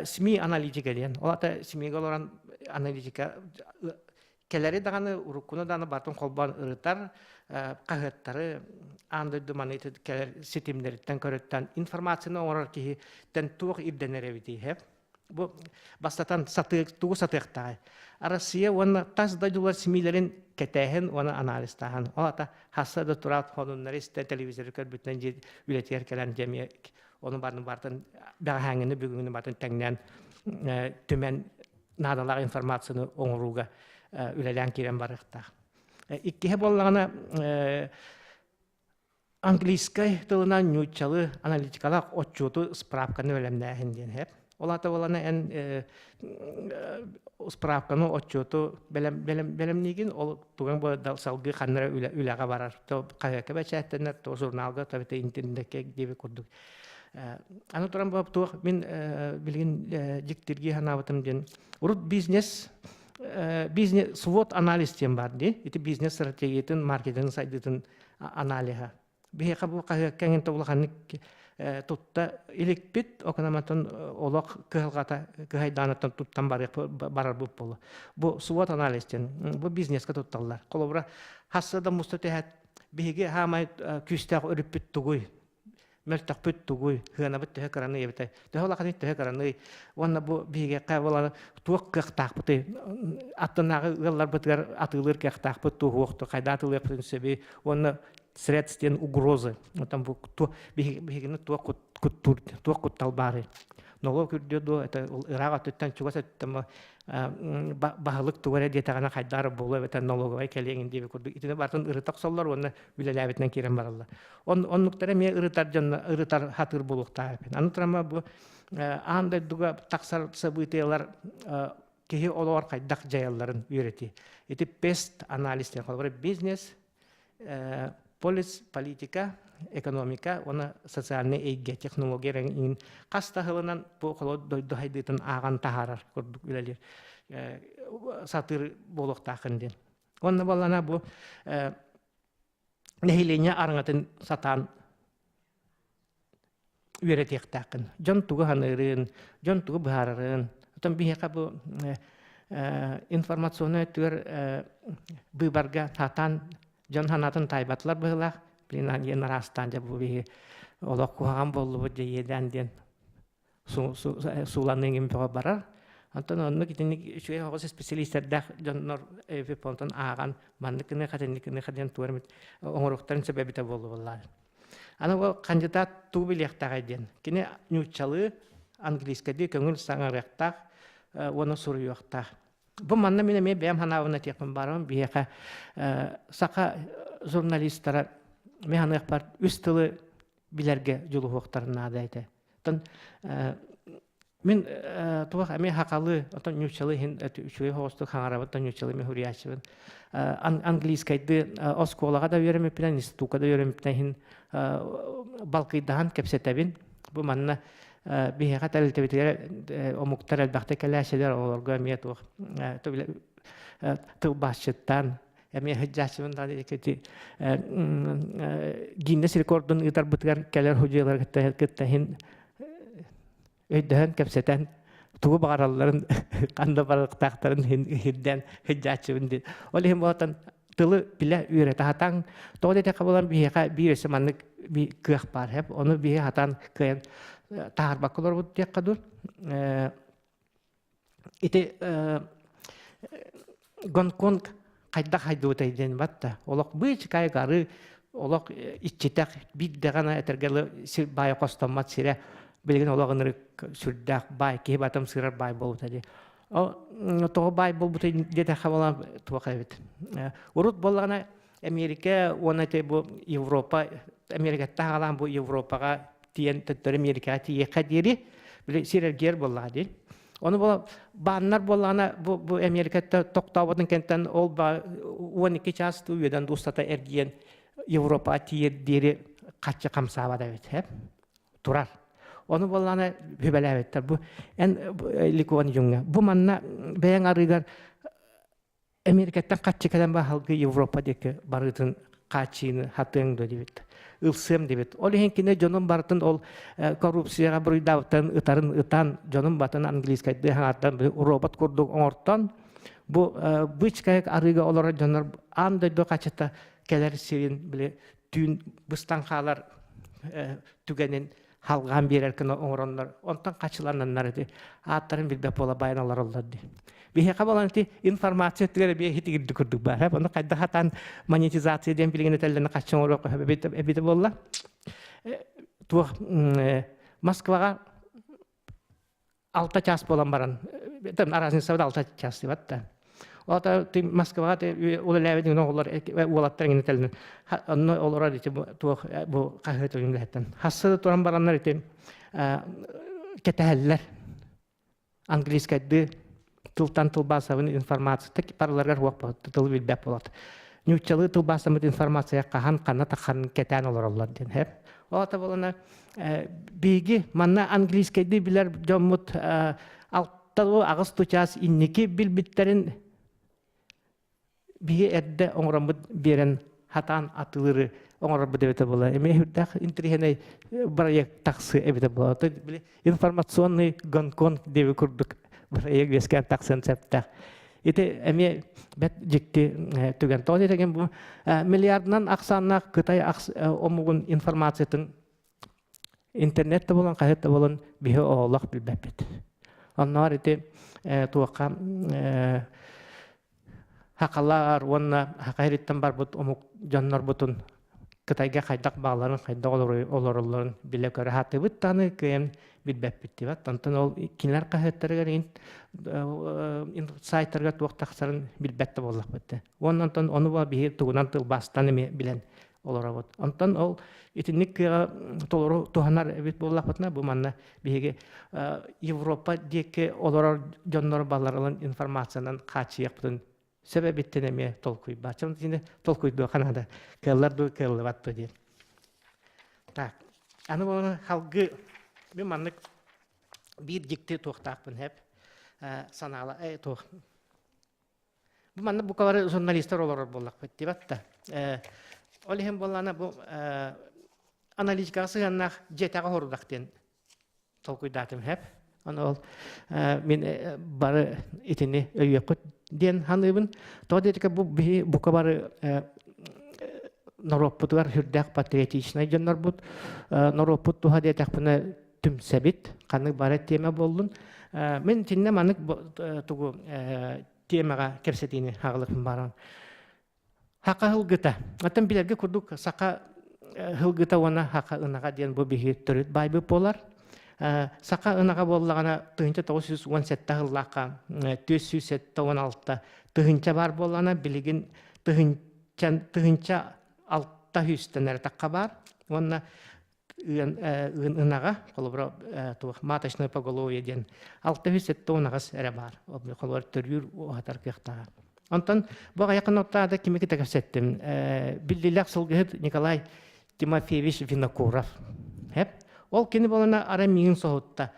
СМИ аналитика диэн. Ол ата СМИ-гэ олорон аналитика кэлэри даҕаны, уруккуну даҕаны барытын холбоон ырытар, хаһыаттары аан дойду маны кэлэр ситимнэриттэн көрөттөн информацияны оҥорор киһиттэн туох ирдэнэр эбитий Бу бастатан сатыы, тугу сатыахтааҕый? Россия уонна тас дойдулар СМИлэрин кэтээһин уонна анализтааһын. Ол ата хасса да тураат сонуннары истэ телевизоры көрбүтүнэн дьиэ үлэтигэр кэлэн дьэ ону барын бартын бэҕэһээҥҥини бүгүҥҥүнү бартын тэҥнээн түмэн наадалаах информацияны оҥорууга үлэлээн киирэн барыахтаах. Иккиһэ буоллаҕына английскай тылынан ньууччалыы аналитикалаах отчуоту справканы бэлэмнээһин диэн иһэр. Ол аата буолана эн справканы отчуоту бэлэм, бэлэм, бэлэмниигин, ол туган бу салгыы ханна эрэ үлэ, үлэҕэ барар. То хаһыакка бэчээттэнэр, то журналга, то эбэтэр интернеккэ диэбит курдук. Аны туран бу туох мин билигин дьиктиргии санаабытым диэн урут бизнес бизнес свод анализ диэн бар дии. Ити бизнес стратегиятын, маркетинг сайдыытын аналиһа. Биһиэхэ бу хаһыакка эҥин улаханнык тутта иликпит, окономатын олох кыһалҕата кыһайдаанаттан туттан барарбыт буолуо. Бу свод анализ диэн бу бизнеска тутталлар. Холобура, хасса да муста түһээт биһиги хаамай күүстээх өрүппүт тугуй мөлтөхпүт тугуй, сыанабыт төһө кыраный эбитэ, төһө улаханый төһө кыраный, уонна бу биһиги буолан туох кыахтаахпытый, аттынааҕы ыалларбытыгар атыылыыр кыахтаахпыт туох хайда атыылыахпытын сөбүй, уонна средств угрозы, оттон бу биһигини туох куттуур, туох куттал баарый. Нолуок үрдүө дуо, это ыраах өттүттэн, чугас өттүттэн баһылык тугу эрэ диэтэҕинэ хайдах буолуо эбэтэр налоговай кэлиэҥин диэби курдук итини барытын ырыта охсоллор уонна үлэлээбитинэн киирэн бараллар. Оннуктара эмиэ ырытар дьонно ырытар хатыыр буолуохтаах эбит. Аны турама бу аан дойдуга тахсар событиелар киһи олоҕор хайдах дьайалларын үөрэтии. Ити PEST анализ диэн холобура бизнес, полис, политика, экономика уонна социальный эйгэ, технология иҥин хас да сылынан бу холо дойду хайдыытын ааҕан таһаарар курдук үлэлиир сатыыр буолуохтааххын диэн. Уонна буоллана бу нэһилиэнньэ араҥатын сатаан үөрэтиэхтээххин. Дьон тугу саныырын, дьон тугу быһаарарын. Оттон биһиэхэ бу информационнай өттүгэр быыбарга сатаан дьон санаатын таайбатылар быһыылаах. Блин, диэн араастаан дьэ бу биһи олох куһаҕан буоллубут дьэ иэдээн диэн сууланыыҥ бөҕө барар. Онтон оннук итинник үчүгэй оҕус специалистэрдээх дьоннор онтон ааҕан маннык гыныаха, итинник гыныаха диэн тугу эмит оҥоруохтарын сөп эбитэ буолуо буоллаҕа. Аны ол кандидат тугу билиэхтээҕэй диэн. Кини нууччалыы, английскайдыы көҥүл саҥарыахтаах уонна суруйуохтаах. Бу манна мин эмиэ бэйэм санаабын этиэхпин баарым. Биһиэхэ саха журналистара мин саныахпар үс тылы билэргэ дьулуһуохтарын наада этэ. Оттон мин туох эмиэ хахалы, оттон нууччалыы иһин үчүгэй соҕустук хаҥарабыт, нууччалыы мин суруйааччыбын. Английскайды оскуолаҕа да үөрэммиппинэн, институкка да үөрэммиппинэн иһин балкыйдаһан кэпсэтэбин. Бу манна биһиэхэ тэрилтэбитигэр омуктар элбэхтик кэлээччилэр, оҕолорго эмиэ туох тылбаасчыттаан эмиэ сылдьааччыбын даҕаны ити Гиннес рекордун ыытарбытыгар кэлэр судьуйалары кытта иһин өйдөһөн кэпсэтэн тугу баҕаралларын ханна барыахтаахтарын иһирдээн сылдьааччыбын диэн. Ол иһин буолан тылы билэ үөрэтэ сатаан тоҕо диэтэххэ буолан биһиэхэ биир өссө маннык кыах баар хэп ону биһи сатаан кыайан таһаарбакка олорбут диэххэ дуу Ити Гонконг хайдах хайдыбытай диэн батта. Олох быычыкай гары олох иччитэх биир даҕаны этэргэ сир баайа хостоммот сирэ билигин олох ынырык сүрдээх баай киһи батым сырар баай буолбута дии. Тоҕо баай буолбута диэтэххэ буолан туох эбит. Урут буоллаҕына Америка уонна ити бу Европа Америкаттан аҕалаан бу Европаҕа тиийэн төттөрү Америкаҕа тиийиэххэ диэри били сир эргиэр буоллаҕа дии. Ону бу бааннар буоллаҕына бу бу Америкатта тохтообутун кэнтэн ол ба 12 час үөдэн устата эргийэн Европаҕа тиийэр диэри хаччы хамсаабат эбит турар. Ону буоллаҕына бүбэлээбиттэр. Бу эн Ликуан дьуҥҥа. Бу манна бэйэҥ арыыгар Эмиэрикэттэн хаччы кэлэн баһылгы Европа диэки барыытын хааччыйыны хатыаҥ дуо диэбит. Ылсыам диэбит. Ол иһин кини дьонун барытын ол коррупцияҕа буруйдаабыттарын ытарын ытан, дьонун батын английскайдыы хаҥардан робот курдук оҥортон, бу бычкайык арыыга олорор дьоннор аан дойду хаччыта кэлэр сирин били түүн быстан хаалар түгэнин халҕаан биэрэр гына оҥороннор онтон хачылананнар ити ааттарын билбэт буола байан олороллор дии. Биһиэхэ буолан ити информация өттүгэр эбиэ иһитигирди курдук баар. Ону хайдах хатаан монетизация диэн билигин этэллэрин хаччы оҥоруох эбитэ буолла. Туох Москваҕа алта час буолан баран разницабыт алта час дебат да Ото Москваҕа үлэлээбит оҕолор уолаттар иҥин этэллэр онно олорор ити туох бу хаһыат үлэһиттэн хассы туран бараннар ити кэтэһэллэр английскайдыы тылтан тылбаасабын информация барыларыгар уох тылы билбэт буолат ньууччалыы тылбаасаммыт информация хаһан ханна таххан кэтээн олороллор диэн һэр Ота буолана биһиги манна английскайдыы билэр дьоммут алталуу аҕыс чаас инники билбиттэрин биһи эрдэ оҥороммут биэрэн хатаан атыылыры оҥорорбут эбитэ буолла. Эмиэ үрдээх интириэһинэй проект тахсы эбитэ буолла. Информационный Гонконг диэби курдук проект үөскээн тахсыан сөптөөх. Ити эмиэ бэт дьикти түгэн. Тоҕо диэтэгин бу миллиардынан ахсааннаах Кытай омугун информациятын интернет да буолан, хаһыат да буолан биһи оҕолох билбэппит. Онноор ити туохха хахалаар уонна хаха ириттэн барбыт омук дьоннорбутун Кытайга хайдах баалларын, хайдах олороллорун билэ-көрө сатыыбыт даҕаны кыайан. билбэппит дибат. Онтон ол кинилэр хаһыаттарыгар сайтарга туох тахсарын билбэт да буоллахпыт. Уонна онтон ону биһи тугунан тылбаастан эмиэ билэн олоробут. Онтон ол итинник кыаҕа толору туһанар эбит буоллахпытына, бу манна биһиги Европа диэки олорор дьоннор балларылан информациянан хааччыйыахпытын сөп эбиттэн эмиэ толкуйбааччы. Итини толкуйдуохха наада. Кыаллар дуу, кыаллыбат дуу диэн. Так, аны буолан халгы мин маннык биир дьикти туохтаахпын хэп санаала туох Бу манна букалары журналистар олорор буоллахпыт дибат да. Ол иһин буоллаана бу аналитикаҕа сыһыаннаах дьиэтэҕэ хорудах диэн толкуйдаатым хэп. Аны ол мин бары итини өйүөххүт диэн саныыбын. Тоҕо диэтэххэ бу биһи бука бары норуоппутугар сүрдээх патриотичнай дьоннорбут. Норуоппут туһа диэтэхпинэ түмсэбит. Ханнык бары тиэмэ буоллун. Мин итиннэ маннык тугу тиэмэҕэ кэпсэтиини хаҕылыкпын баран. Хака һылгыта. Оттон билэргэ курдук саха һылгыта уонна хака ынаҕа диэн бу биһи төрүт байбыт буолар. Саха ынаҕа буоллаҕына 1917 сыллаахха 476 тыһыынча баар буоллаҕына билигин тыһыынча алта сүүстэн эрэ тахха баар. Уонна ынаҕа, холобура, туох маточное поголовье диэн 678 эрэ баар. Холобура, төрүүр уһатар кыахтааҕа. Онтон бу аҕыйахын оттаада кими кытта кэпсэттим. Биллилээх сылгыһыт Николай Тимофеевич Винокуров. Хэп. Ол кини болана ара миигин соһутта.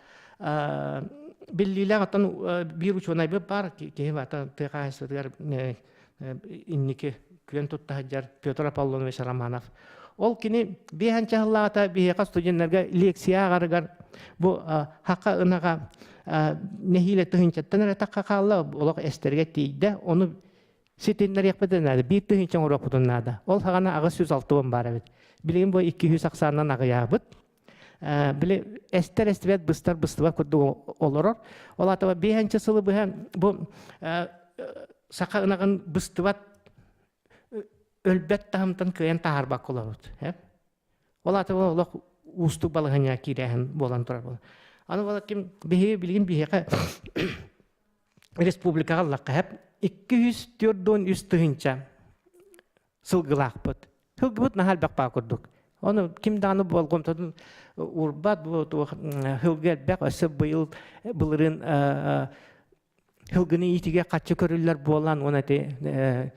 Биллиилээх оттон биир учуонайбыт баар, киһи бата тыа хаһаайыстыбатыгар инники күөн тутта сылдьар Петр Аполлонович Романов. Ол кини биэһэнчэ сыллааҕыта биһиэхэ студеннарга лекция ааҕарыгар бу хака ынаҕа нэһиилэ тыһыынчаттан эрэ тахха хаалла, олох эстэргэ тиийдэ. Ону ситиннэриэхпитин наада, биир тыһыынча оҥоруохпутун наада. Ол хаҕана 860 баар эбит. Билигин бу 200 ахсаанынан аҕыйаабыт. Били эстэр эстибэт быстар быстыбат курдук олорор. Ол аата биэһэнчэ сылы быһа бу саха ынаҕын быстыбат өлбөт таһымтан кыайан таһаарбакка олоробут. Ол аата олох уустук балаһыанньаҕа киирээһин буолан турар буолар. Аны буола ким биһиги билигин биһиэхэ республикаҕа ыллахха хэп 243 тыһыынча сылгылаахпыт. Сылгыбыт наһаа элбэх баа курдук. Ону ким даҕаны болҕомтотун уурбат, бу туох сылгы элбэх, өссө быйыл былырыын сылгыны иитигэ хаччы көрүллэр буолан, уонна ити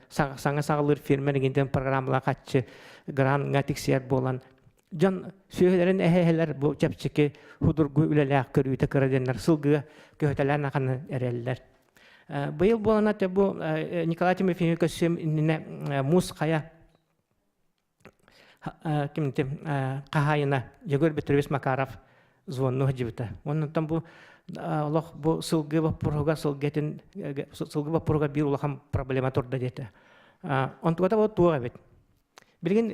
саҥа саҕалыыр фермер игинтэн программалар хаччы гранҥа тиксиэр буолан, дьон сүөһүлэрин эһэ-эһэлэр бу чэпчэки худургу үлэлээх көрүүтэ кыра диэннэр сылгыга көһүтэлээн ахан эрэллэр. Быйыл буолан ате бу Николай Тимофеевич көссүөм иннинэ муус хайа кимнити хаһаайына Егор Петрович Макаров звонну сылдьыбыта. Оннуттан бу олох бу сылгы боппуруга сылгы сылгы боппуруга биир улахан проблема турда диэтэ. Онтугата бу туох эбит. Билигин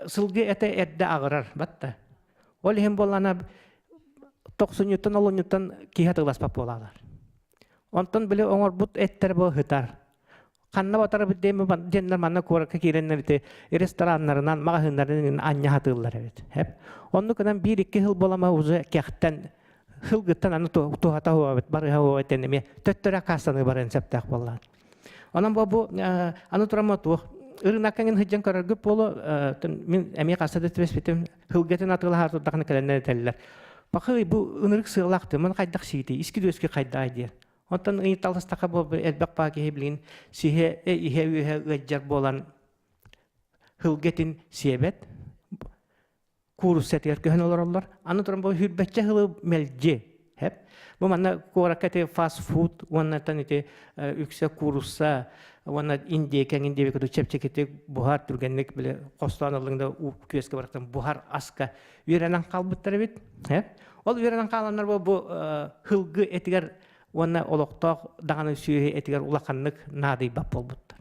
сылгы этэ эрдэ аҕырар батта. Ол иһин буоллаана тохсунньуттан олунньуттан киһи атыыласпат буолалар. Онтон били оҥорбут эттэр бу ыһытар. Ханна батарабыт диэннэр манна куоракка киирэннэр ити рестораннарынан, маҕаһыыннарынан анньа сатыыллар эбит. Оннук гынан биир-икки сыл буолама уже кэхтэн сылгыттан аны туһата уһуабыт, барыһа уһуабыт эмиэ төттөрү аккаастаныы барыан сөптөөх буоллаҕа. Онон бу бу аны турама туох ырыынакка иҥин сылдьан көрөргүт буолуо мин эмиэ хаста да түбэспитим сылгытын атыылаһар турдахына кэлэннэр этэллэр. Пахы бу ынырык сыалаах маны хайдах сиитий, иски дүөски хайдаа диэн. Онтон ыйыталастаха бу элбэх баа киһи билигин сиһэ иһэ-үөһэ ыалдьар буолан сылгытын сиэбэт кууруссатыгар көһөн олороллор. Аны туран бу хүрбэччэ сылы мэлдьи хэп. Бу манна куоракка ити фастфуд уонна ити үксэ куурусса уонна Индия кэҥин диэби курдук чэпчэкитик буһар түргэнник били хостоон ыллыҥ да уу күөскэ барахтан буһар аска үөрэнэн хаалбыттар эбит. Ол үөрэнэн хааланнар бу бу сылгы этигэр уонна олохтоох даҕаны сүөһү этигэр улаханнык наадыйбат буолбуттар.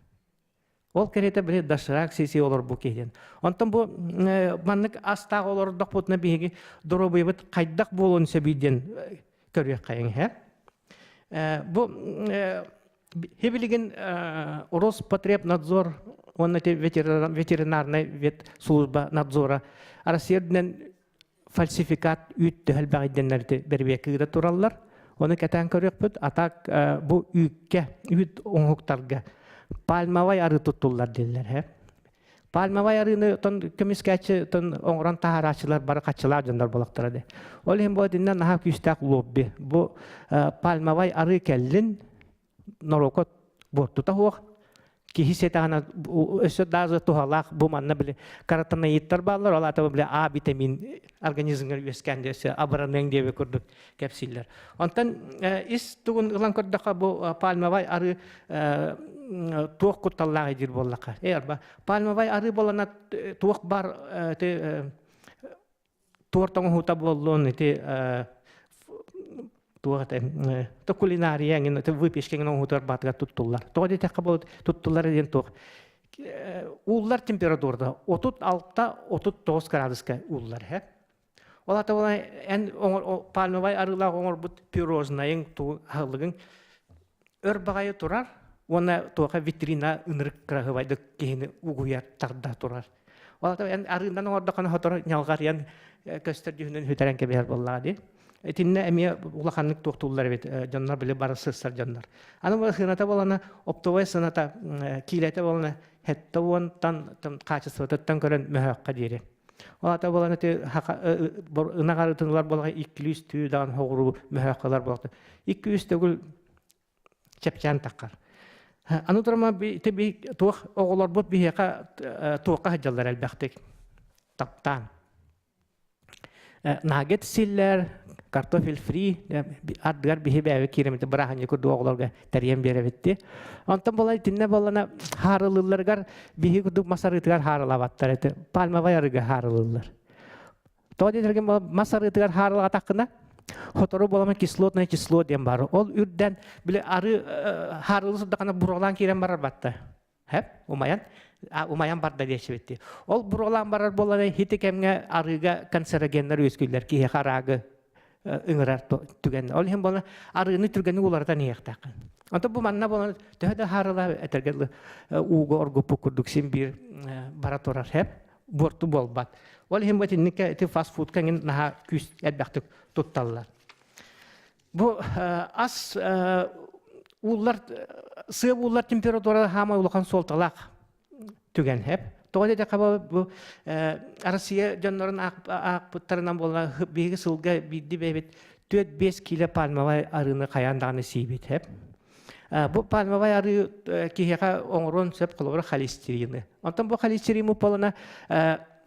Ол кэриэтэ били доширак сиси олорбут киһи диэн. Онтон бу маннык астаах олордохпутуна биһиги доруобуйабыт хайдах буолуон сөбүй диэн көрүөххэйиҥ һэ. Бу билигин Роспотребнадзор уонна ветеринарнай ветслужба надзора Россия үрдүнэн. фальсификат үүт төһө элбэҕийдэннэр бэрбиэккэ ыыта тураллар. Ону кэтээн көрүөхпүт. А так бу үүккэ, үүт оҥоһуктарга пальмовай арыы туттуллар дииллэр. Һэ. Пальмовай арыыны тон көмүскээччи тон оҥорон таһаарааччылар бары хаччылаах дьоннор буолахтара де. Ол иһин бу итиннэ наһаа күүстээх лобби. Бу пальмовай арыы кэллин норуокка буортута суох киһи сиэтэҕинэ өссө даже туһалаах бу манна били каротиноидтар бааллар ол аата били А витамин организмҥар үөскээн өссө абыраныаҥ диэби курдук кэпсииллэр. Онтон ис тугун ылан көрдөххө бу пальмовай арыы туох кутталлаах диир буоллахха. Э арба пальмовай арыы буолана туох бар туорт оҥоһуута буоллун ити туох этэ то кулинария эҥин выпечка эҥин оҥоһуутугар баатыгар туттуллар. Тоҕо диэтэххэ буолут туттуллар диэн туох ууллар температурата 36-39 градуска ууллар һэ. Ол ата эн пальмовай арыылаах оҥорбут пирожнайыҥ аһылыгыҥ өр баҕайы турар уонна туоха витрина ынырык кыраһыбайдык киһини угуйар тарда турар. Ол ата эн арыынан оҥордоххуна сотору ньалҕарыйан көстөр дьүһүнүн сүтэрэн кэбиһэр буоллаҕа дии. Итиннэ эмиэ улаханнык туохтууллар эбит дьоннор били бары сырсар дьоннор. Аны бу сыаната буолана оптовай сыаната киилэтэ буолана 70-тан хаачыстыбатыттан көрөн мөһөөххө диэри. Ол ата буолан ити ынах арыытын буолаҕа иккилүү түү даҕан хоҕуруу мөһөөххө ылар буолахта. Икки-үс төгүл чэпчээн таххар. Аны турама ити би туох оҕолорбут биһиэхэ туохха сылдьаллар элбэхтик таптаан. Нагет силлэр, картофель фри, ардыгар биһи бэйэбит киирэммит бырааһынньык курдук оҕолорго тэрийэн биэрэбитти. Онтон буолан итиннэ буоллана хаарылыылларыгар биһи курдук мас арыытыгар хаарылаабаттар этэ. Пальмовай арыыга хаарылыыллар. Тоҕо диэтэргин мас арыытыгар хаарылаатаххына, сотору буолама кислотное число диэн баар. Ол үрдэн били арыы хаарылыы сырдахына буруолаан киирэн барар батта. Хэп, умайан, умайан барда диэччибитти. Ол буруолаан барар буоллар хити кэмҥэ арыыга канцерогеннар үөскүүллэр киһиэхэ араагы ыҥырар түгэн. Ол иһин буолан арыыны түргэнник уларытан иһиэхтээххин. Онтон бу манна буолан төһө да хаарылаа этэргэ ууга оргуппут курдук син биир бара турар хэп буорту буолбат. Ол иһин бу итинникке ити фастфудка эҥин наһаа күүс элбэхтик тутталлар. Бу ас ууллар сыа ууллар температура хаамай улахан суолталаах түгэн хэп. Тоҕо диэтэххэ бу Россия дьоннорун аахпыттарынан буолла биһиги сылга биирди бэйэбит 4-5 кило пальмовай арыыны хайаан даҕаны сиибит хэп. Бу пальмовай арыы киһиэхэ оҥоруон сөп холобура холестерины. Онтон бу холестерин буолана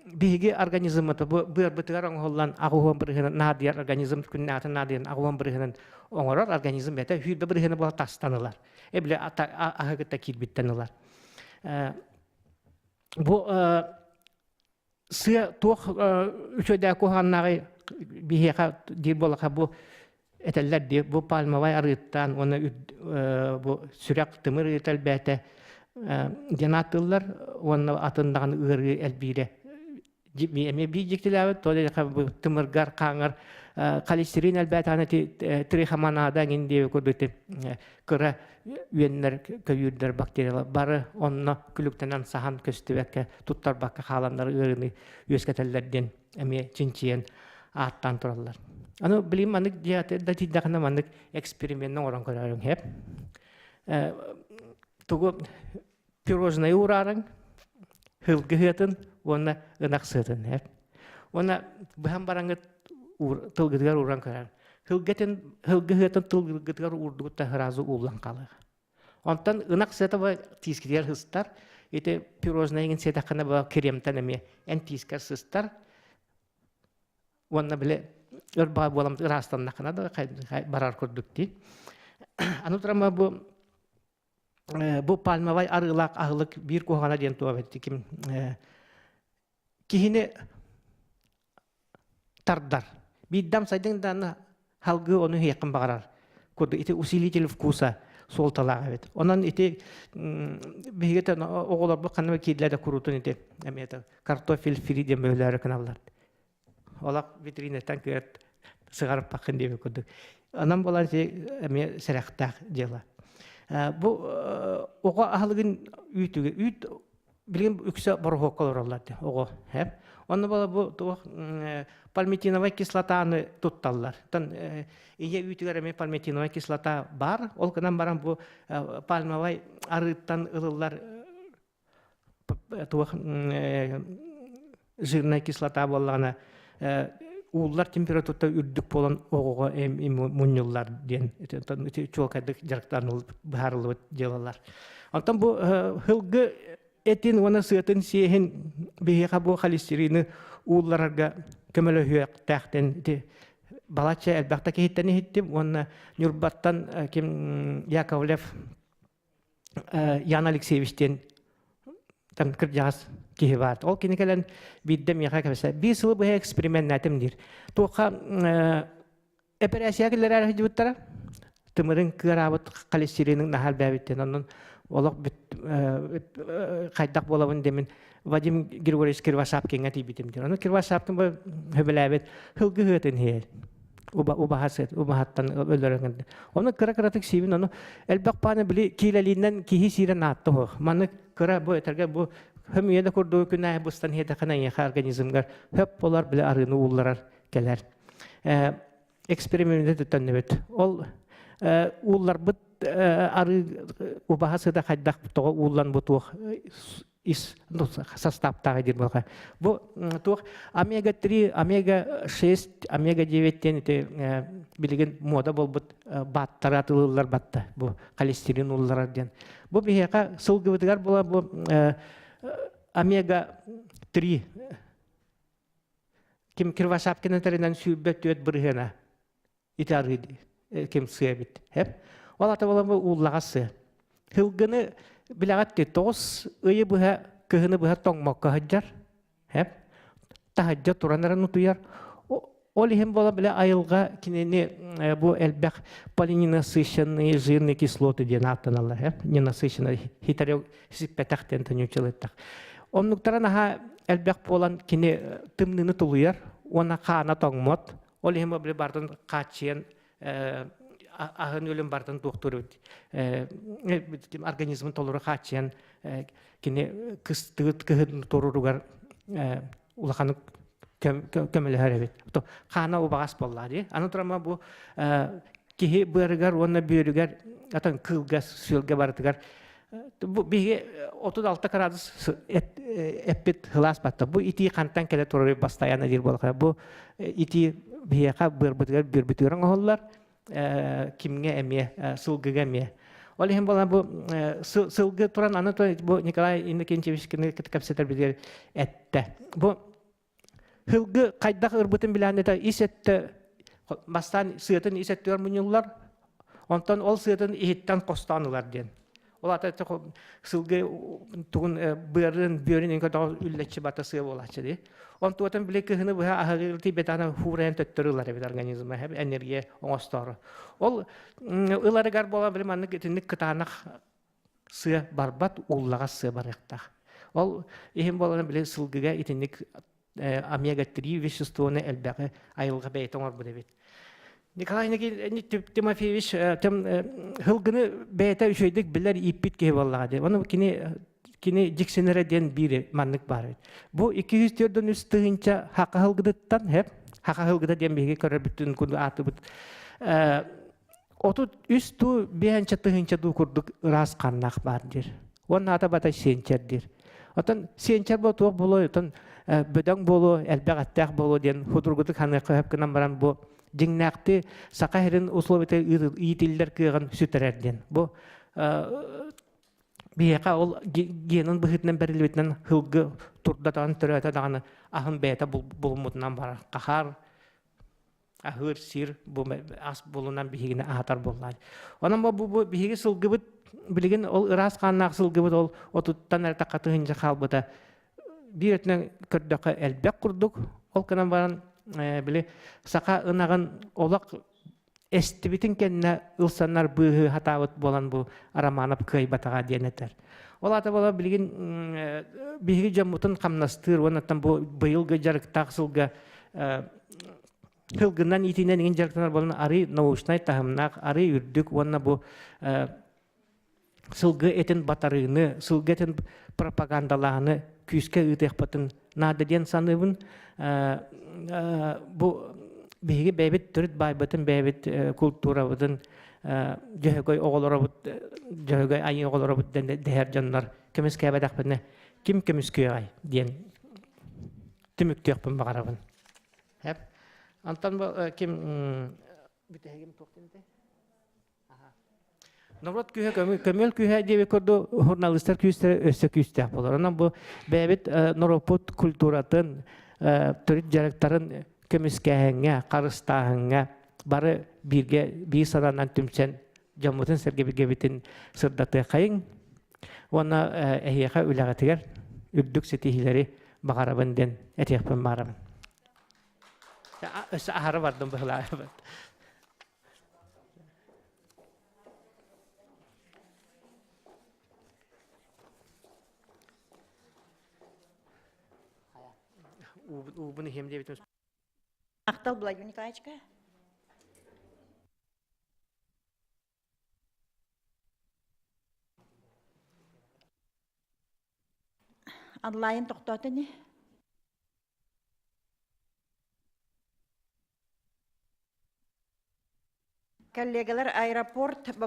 биһиги организммыт бу быарбытыгар оҥоһуллан аҕуһуон бырыһынан наадыйар организм күннээтин наадыйан аҕуһуон бырыһынан оҥорор организм бэйэтэ сүүрбэ бырыһына буола тастан ылар. Эбиле аһы кытта киирбиттэн ылар. Бу сыа туох үчүгэйдээх куһаҕаннааҕый биһиэхэ диир буоллахха бу этэллэр дии бу пальмовай арыыттан уонна бу сүрэх тымыр ыарыыта элбээтэ диэн ааттыыллар уонна атын даҕаны ыарыы элбиирэ эмиэ биир дьиктилээбит то бу тымыргар хааҥар холестерин элбээтэҕинэ ити трихомонада эҥин диэби курдук ити кыра үөннэр, көйүүрдэр, бактериялар бары онно күлүктэнэн саһан көстүбэккэ, туттарбакка хааланнар ыарыыны үөскэтэллэр диэн эмиэ чинчийэн ааттаан тураллар. Аны билим маннык да тиийдэхинэ маннык эксперименни оҥорон көрөрүҥ хэп. Тугу пирожное уураарыҥ, һылгы сыатын уонна ынах сыатын хэп. Уонна быһан бараҥҥыт тылгытыгар ууран көрөр. Һылгытын һылгы сыатын тылгытыгар уурдугут да сразу ууллан хаалыа. Онтон ынах сыата бу тиискитигэр сыстар. Ити пирожное иҥин сиэтэххинэ бу кремтэн эмиэ эн тиискэр сыстар. Уонна били өр баҕа буолан ыраастаннаххына да барар курдук дии. Аны туран бу бу пальмовай арыылаах аһылык биир куһаҕана диэн туох эбит ким киһини тардар. Биирдэм сайдыҥ дааны халгыы ону иһиэххин баҕарар. Курдук ити усилитель вкуса суолталаах эбит. Онон ити биһиги оҕолорбут ханна киирдилэр да куруутун ити эмиэ картофель фри диэн бөһүлөөрү гыналлар. Олох витринаттан күөрт сыҕарыппаккын диэбит курдук. Онон буолан ити эмиэ сэрэхтээх дьыала. Бу оҕо аһылыгын үүтүгэ үүт билигин үксэ бороһуокка олороллор дии оҕо. Онно буола бу туох пальмитиновай кислотаны тутталлар. Тан ийэ үүтүгэр эмиэ пальмитиновай кислота бар. Ол гынан баран бу пальмовай арыыттан ылыллар туох жирная кислота буоллаҕына ууллар температурата үрдүк буолан оҕоҕо мунньуллар диэн чуолкайдык дьарыктаныллыбыт быһаарыллыбыт дьыалалар. Онтон бу һылгы этин уонна сыатын сиэһин биһиэхэ бу холестерины уулларарга көмөлөһүөхтээхтэн ити балачча элбэхтэ киһиттэн иһиттим уонна Ньурбаттан ким Яковлев Ян Алексеевич диэн там кырдьаҕас киһи баар. Ол кини кэлэн биирдэ миэхэ кэпсэ. Биир сылы быһа эксперименнээтим диир. Туохха эпэрээссийэ киллэрээр сылдьыбыттара. Тымырын кыараабыт холестеринын наһаа элбээбиттэн. Онон олох бүт хайдах буолабын дэмин Вадим Григорьевич Кривошапкиҥҥа тиийбитим диир. Ону Кривошапкин бу хөбүлээбит һылгы ыһыатын иһэр. Уба убаһа сыат убаһаттан өлөрөн Ону кыра-кыратык сиибин, ону элбэх пааны били киилэлиинэн киһи сиирэн аатта оһох. Маны кыра бу этэргэ бу хөмүйэ да курдугу күн аайы быстан иһэтэххинэ эйиэхэ организмгар хөп болар били арыыны уулларар кэлэр. Эксперименти төннүбүт. Ол уулларбыт арыы убаһа сыта хайдах тоҕо ууллан бу туох ис састааптаах диир буолха. Бу туох омега-3, омега-6, омега-9 диэн ити билигин муода буолбут бааттары атылыыллар батта. Бу холестерин улларар диэн. Бу биһиэхэ сылгыбытыгар була бу омега-3 ким Кривошапкин этэринэн 24 бырыһыана ити арыы ким сыа эбит. Хеп. Ол ата буолан бу ууллаҕас сыа. Сылгыны билэҕит дии 9 ыйы быһа кыһыны быһа тоҥмокко сылдьар. Хеп. Таһырдьа туран эрэн утуйар. Ол иһин буола билэ айылҕа кинини бу элбэх полиненасыщенные жирные кислоты диэн ааттаналлар. Хеп. Ненасыщенные хитарё сиппэтэх диэн төнүчэлэттэх. Оннуктара наһаа элбэх буолан кини тымныыны тулуйар уонна хаана тоҥмот. Ол иһин били бардын хааччыйан аһын өлүн бардын туохтуур организмын толору хааччыйан кини кыстыгыт кыһын туруругар улаханнык көмөлөһөр эбит. Хаана убаҕас буоллаа дии. Аны турама бу киһи быарыгар уонна бүөрүгэр атын кыылга сүөлгэ барытыгар бу биһиги 36 градус эппит сылаас батта. Бу итии хантан кэлэ турары бастайан диир буолла. Бу итии биһиэхэ быарбытыгар бүөрбүтүгэр оҥоһуллар кимҥэ эмиэ сылгыга эмиэ. Ол иһин буолан бу сылгы туран аны бу Николай Иннокентьевич кэпсэтэр эттэ. Бу Һылгы хайдах ырбытын билээн этэ ис өттө бастаан сыатын ис өттүгэр мунньуллар, онтон ол сыатын иһиттэн хостоон ылар диэн. Ол ата сылгы тугун быарын бүөрүн көтөҕө үллэччи бата сыа буолааччы дии. Онтуотан били кыһыны быһа аһыгыр тиийбэтэҕинэ хуурайан төттөрү ылар эбит организма энергия оҥостоору. Ол ыларыгар буола били маннык итинник кытаанах сыа барбат, ууллаҕас сыа барыахтаах. Ол иһин буолан били сылгыга итинник омега-3 веществоны элбэҕи айылҕа бэйэтэ оҥорбут эбит. Николай Тимофеевич сылгыны бэйэтэ үчүгэйдик билэр ииппит киһи буоллаҕа дии. Ону кини кини дьиксинэрэ диэн биир маннык баар эбит. Бу 243 тыһыынча хака сылгытыттан, хэп, хака сылгыта диэн биһиги көрөрбүтүн курдук аатыбыт 33 дуу, биэһэнчэ тыһыынча дуу курдук ыраас ханнаах баар диир. Уонна ата бата сиэнчэр диир. Оттон сиэнчэр бу туох буолуой, оттон бөдөҥ буолуо, элбэх эттээх буолуо диэн худургутук ханыахха сөп гынан баран бу дьиҥнээхти саха сирин условията иитиллэр кыаҕын сүтэрэр диэн. Бу биһиэхэ ол генын быһыытынан бэриллибитинэн сылгы турда даҕаны төрөөтө даҕаны аһын бэйэтэ булуммутунан барар. Хахаар аһыыр сир бу ас булунан биһигини аһатар буоллаан. Онон бу, бу биһиги сылгыбыт билигин ол ыраас хааннаах сылгыбыт ол отуттан эрэ тахха хаалбыта. Биир өттүнэн көрдөххө элбэх курдук. Ол гынан баран били саха ынаҕын олох эстибитин кэннэ ылсаннар быыһыы хатаабыт буолан бу Романов кыайбатаҕа диэн этэр. Ол аата буола билигин биһиги дьоммутун хамнастыыр уонна бу быйылгы дьарыктаах сылга Сылгынан иитинэн иҥин дьарыктанар буолан арый научнай таһымнаах, арый үрдүк уонна бу сылгы этин батарыыны, сылгы этин пропагандалааһыны күүскэ ыытыахпытын наада диэн саныыбын. Бу биһиги бэйэбит төрүт баайбытын, бэйэбит култуурабытын дьөһөгөй оҕолоробут, дьөһөгөй айыы оҕолоробут дэһэр дьоннор көмүскээбэтэхпинэ ким көмүскүөҕэй диэн түмүктүөхпүн баҕарабын. Хэп. Антон бу ким бүтэһигим туох диэн Норуот күүһэ көмөл күүһэ диэби курдук журналистар күүстэрэ өссө күүстээх буолар. Онон бу бэйэбит норуоппут культуратын, төрүт дьарыктарын көмүскээһиҥҥэ, харыстааһыҥҥа бары бииргэ биир санаанан түмсэн дьоммутун сэргэбитин сырдатыаххайыҥ уонна эһиэхэ үлэҕитигэр үрдүк ситиһиилэри баҕарабын диэн этиэхпин баҕарабын. Өссө аһары бардым быһылаабыт. Уубун иһиэм диэбитим.
Махтал Владимир Николаевичка. Онлайн тохтоото ини. Коллегалар аэропорт.